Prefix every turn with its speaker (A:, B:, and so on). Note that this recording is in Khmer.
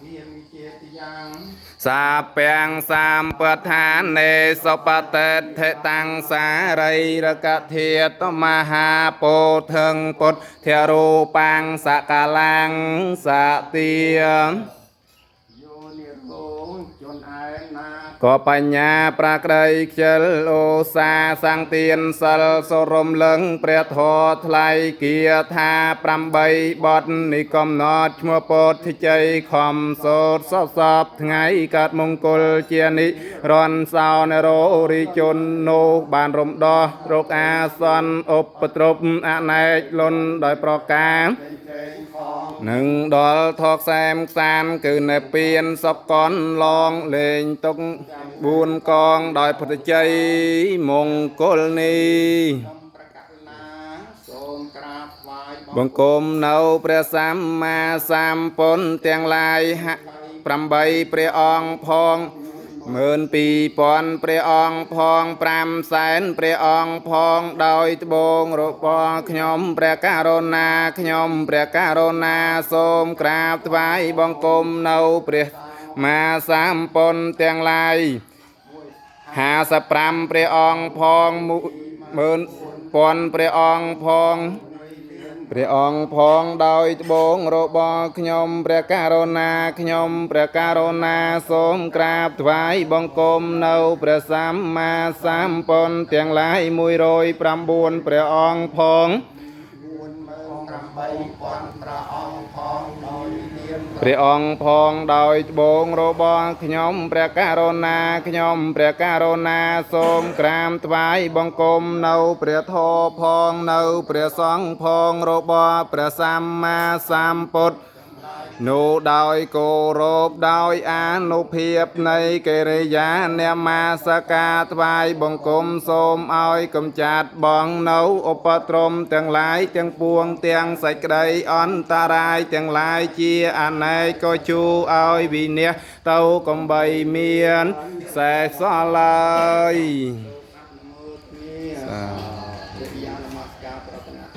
A: ធាវិចេតយ៉ាង
B: សាពាំងសាមបដ្ឋានេសុបតិដ្ឋិតាំងសារីរកធាតមហាពោធិងពុទ្ធធរូបាំងសកលាំងសទា
A: យោនិរោជនឯណា
B: ក៏បញ្ញាប្រាក្តីខ្ជិលអូសាសង្ទៀនសិលសរំលឹងព្រះធម៌ថ្លៃគាថា8បទនេះកំណត់ឈ្មោះពោធិជ័យខំសូត្រសពសពថ្ងៃកើតមង្គលជានិរន្តរ៍សោនរោរិជននោះបានរំដោះរោគអាសន្នឧបទ្រពអនេកលុនដោយប្រការ
A: ផ្សេងផង
B: នឹងដល់ថកសែមខ្សានគឺនៅពៀនសកលឡងលេងទុក4កងដោយពុទ្ធជ័យមង្គលនេះ
A: សូមប្រកាសណាសូមក្រាបថ្វាយ
B: បង្គំនៅព្រះសម្មាសម្ពុទ្ធទាំងឡាយ8ព្រះអង្គផង12000ព្រះអង្គផង500,000ព្រះអង្គផងដោយត្បូងរបស់ខ្ញុំព្រះករុណាខ្ញុំព្រះករុណាសូមក្រាបថ្វាយបង្គំនៅព្រះមាសម្ពុទ្ធទាំងឡាយ55ព្រះអង្គផង10000ព្រះអង្គផងព្រះអង្គផងដោយត្បូងរបស់ខ្ញុំព្រះករុណាខ្ញុំព្រះករុណាសូមក្រាបថ្វាយបង្គំនៅព្រះសម្មាសម្ពុទ្ធទាំងឡាយ109ព្រះអង្គផង
A: 48000ព្រះអង្គផងដោយនាម
B: ព្រះអង្គផងដោយត្បូងរបស់ខ្ញុំព្រះករុណាខ្ញុំព្រះករុណាសូមក្រាបថ្វាយបង្គំនៅព្រះធម៌ផងនៅព្រះសង្ឃផងរបស់ព្រះសម្មាសម្ពុទ្ធនោះដោយគោរពដោយអានុភាពនៃកិរិយានមាសការថ្វាយបង្គំសូមឲ្យកំចាត់បងនៅឧបទ្រមទាំងឡាយទាំងពួងទាំងសេចក្តីអន្តរាយទាំងឡាយជាអនេកក៏ជួឲ្យវិនាសទៅកំបីមានសេះសល់ឡើយ។